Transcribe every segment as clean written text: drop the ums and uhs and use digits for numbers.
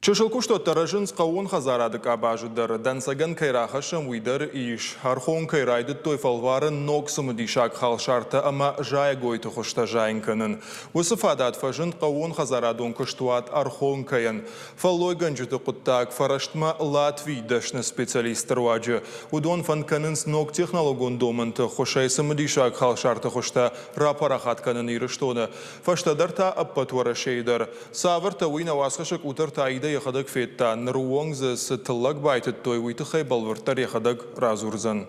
Чысыл куыстуӕттӕ рӕзынц хъӕууон хӕдзарады къабазы дӕр. Дӕнцӕгӕн кӕй рахӕссӕм, уый дӕр ис. Ӕрхонкӕй райдыдтой фӕлварын ног цымыдисаг халсартӕ ӕмӕ зайӕгойты хуызтӕ зайын кӕнын. Уыцы фадат фӕзынд хъӕууонхӕдзарадон куыстуат Ӕрхонкӕйӕн. Фӕллойгӕнджыты хъуыддаг фӕрӕстмӕ Латвийы дӕсны специалистты руаджы. Уыдон фӕнд кӕнынц ног технологон домӕнты ӕххуысӕй цымыдисаг халсарты хуызтӕ рапарахат кӕнын Ирыстоны, фӕстӕдӕр та ӕппӕт Уӕрӕсейы дӕр. Цавӕртӕ, уый нӕ уацхӕссӕг Къутӕрты Аидӕ йӕхӕдӕг федта. Ныры онг дзы цы тыллӕг байтыдтой, уый тыххӕй бӕлвырддӕр йӕхӕдӕг радзурдзӕн.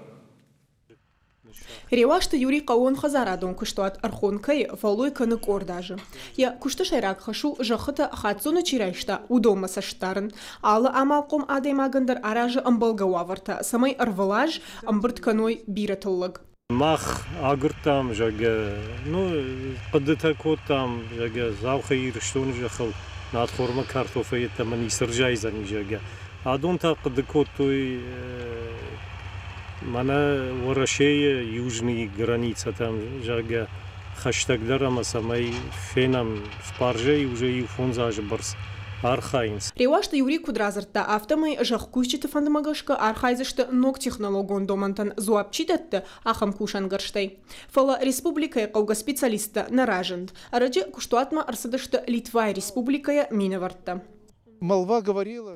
Реуазты Юрий хъӕууонхӕдзарадон куыстуат Ӕрхонкӕйы фӕллой кӕны къорд азы. Йӕ куысты сӕйраг хӕс у зӕххытӕ хаццоны чи райста, уыдонмӕ цӕст дарын. Алы амалхъом адӕймагӕн дӕр аразы ӕмбӕлгӕ уавӕртӕ, цӕмӕй ӕрвылаз ӕмбырд кӕной бирӕ тыллӕг. Мах агуырдтам, зӕгъгӕ, ну, хъуыдытӕ кодтам, зӕгъгӕ, Дзаухӕй Ирыстоны зӕххыл надхормӕ картофӕй йеддӕмӕ ницы рзайдзӕни, зӕгъгӕ. Адон та хъуыды кодтой мӕнӕ Уӕрӕсейы южный границӕтӕм, зӕгъгӕ, хӕстӕгдӕр ӕмӕ цӕмӕй фенӕм, спаржӕйы уже иу-фондз азы бӕрц архайынц. Реуазты Юрий куыд радзырдта, афтӕмӕй зӕхкусджыты фӕндмӕ гӕсгӕ архайдзысты ног технологон домӕнтӕн дзуапп чи дӕтты, ахӕм кусӕнгӕрзтӕй. Фӕлӕ республикӕйы хъӕугӕ специалисттӕ нӕ разынд. Ӕрӕджы куыстуатмӕ ӕрцыдысты Литвайы республикӕйӕ минӕвӕрттӕ.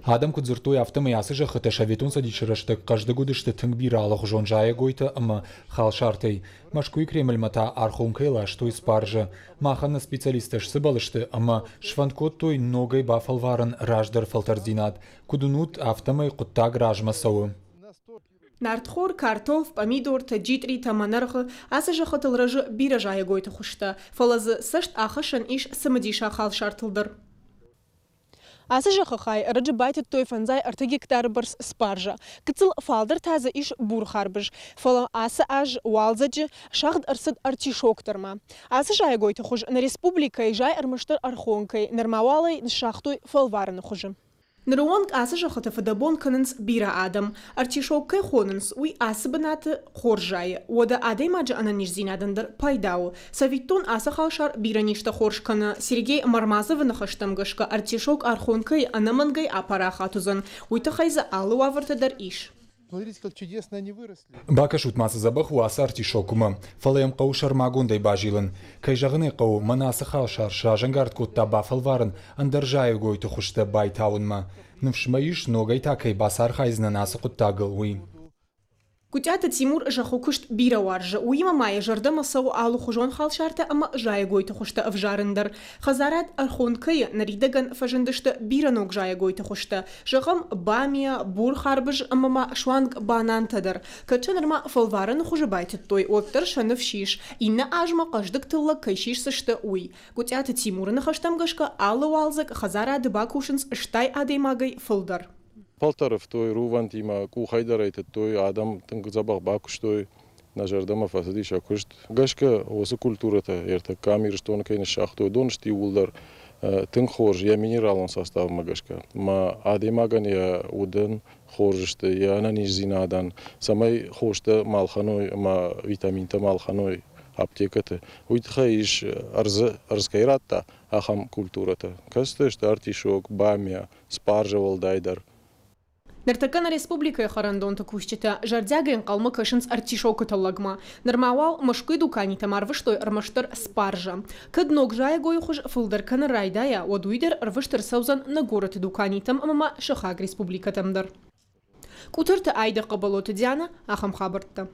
Адӕм куыд дзырдтой, афтӕмӕй ацы зӕххытӕ Советон Цӕдисы рӕстӕг хъӕздыг уыдысты тынг бирӕ алыгъуызон зайӕгойтӕ ӕмӕ халсартӕй. Мӕскуыйы Кремльмӕ та Архонкӕй ластой спаржӕ. Махӕн нӕ специалисттӕ сцыбӕл сты ӕмӕ сфӕнд кодтой ногӕй бафӕлварын раздӕр фӕлтӕрддзинад. Куыд уынут, афтӕмӕй хъуыддаг размӕ цӕуы. Нартхор, картоф, пъамидортӕ, джитъритӕ, мӕнӕргъы ацы зӕххытыл рӕзы бирӕ зайӕгойты хуызтӕ, фӕлӕ дзы цӕст ахӕссӕн ис цымыдисаг халсартыл дӕр. Ацы зӕххы хай ӕрӕджы байтыдтой фӕндзай ӕртӕ гектары бӕрц спаржа. Гыццыл фалдӕр та дзы ис бур харбыз. Фӕлӕ ацы аз уалдзӕджы сагъд ӕрцыд артишок дӕр ма. Ацы зайӕгойты хуыз нӕ республикӕйы зайы ӕрмӕстдӕр ӕрхонкӕй, нырма уал ӕй ныссагътой фӕлварыны хуызы. Ныры онг ацы зӕххыты фыдӕбон кӕнынц бирӕ адӕм. Артишок кӕй хонынц, уый ацы бынаты хорз зайы. Уӕдӕ адӕймаджы ӕнӕниздзинадӕн дӕр пайда у. Цӕвиттон, ацы халсар бирӕ низтӕ хорз кӕны. Сергей Мармазовы ныхӕстӕм гӕсгӕ артишок Архонкӕйы ӕнӕмӕнгӕй апарахат уыдзӕн. Уый тыххӕй дзы алы уавӕртӕ дӕр ис. Бакӕсут ма, цы дзӕбӕх у ацы артишок, уымӕ. Фӕлӕ йӕм хъӕуы сӕрмагондӕй базилын. Кӕй зӕгъын ӕй хъӕуы, мӕн ацы халсар сразӕнгард кодта бафӕлварын ӕндӕр зайӕгойты хуызтӕ байтауынмӕ. Ныфс мӕ ис, ногӕй та кӕй бацархайдзынӕн ацы хъуыддагыл, уый. Гуытъиаты Тимур зӕххы куыст бирӕ уарзы, уыимӕ ма йӕ зӕрдӕмӕ цӕуы алыхуызон халсартӕ ӕмӕ зайӕгойты хуызтӕ ӕвзарын дӕр. Хӕдзарад Ӕрхонкӕйы ныридӕгӕн фӕзындысты бирӕ ног зайӕгойты хуызтӕ, зӕгъӕм, бамиа, бур харбыз ӕмӕ ма суанг банантӕ дӕр. Кӕд сӕ нырма фӕлварӕны хуызы байтыдтой, уӕддӕр сӕ ныфс ис, иннӕ азмӕ хъӕздыг тыллӕг кӕй сисдзысты, уый. Гуытъиаты Тимуры ныхӕстӕм гӕсгӕ, алы уалдзӕг хӕдзарады бакусынц стай адӕймагӕй фылдӕр. Фӕлтӕрфтой рувӕнтимӕ, къухӕй дӕр ӕй тыдтой, адӕм тынг дзӕбӕх бакуыстой, нӕ зӕрдӕмӕ фӕцыди сӕ куыст. Гӕсгӕ уыцы культурӕтӕ ӕртӕккӕм Ирыстоны кӕй ныссагътой, уыдон сты иууылдӕр тынг хорз йӕ минералон составмӕ гӕсгӕ. Ӕмӕ адӕймагӕн йӕ удӕн хорз сты, йӕ ӕнӕниздзинадӕн, цӕмӕй хостӕ ма лхӕной ӕмӕ витаминтӕ ма лхӕной аптекӕты. Уый тыххӕй ис ӕрдзы, ӕрдз кӕй радта, ахӕм культурӕтӕ. Кӕцытӕ сты артишок, бамиа, спаржа уӕлдайдӕр. Ныртӕккӕ нӕ республикӕйы хӕрӕндонты кусджытӕ зӕрдиагӕй ӕнхъӕлмӕ кӕсынц артишокы тыллӕгмӕ. Нырма уал Мӕскуыйы дуканитӕм арвыстой ӕрмӕстдӕр спаржа. Кӕд ног зайӕгойы хуыз фылдӕр кӕнын райдайа, уӕд уый дӕр ӕрвыст ӕрцӕудзӕн нӕ горӕты дуканитӕм ӕмӕ ма сыхаг республикӕтӕм дӕр. Къутӕрты Айда Хъӕбӕлоты Диана, ахӕм хабӕрттӕ.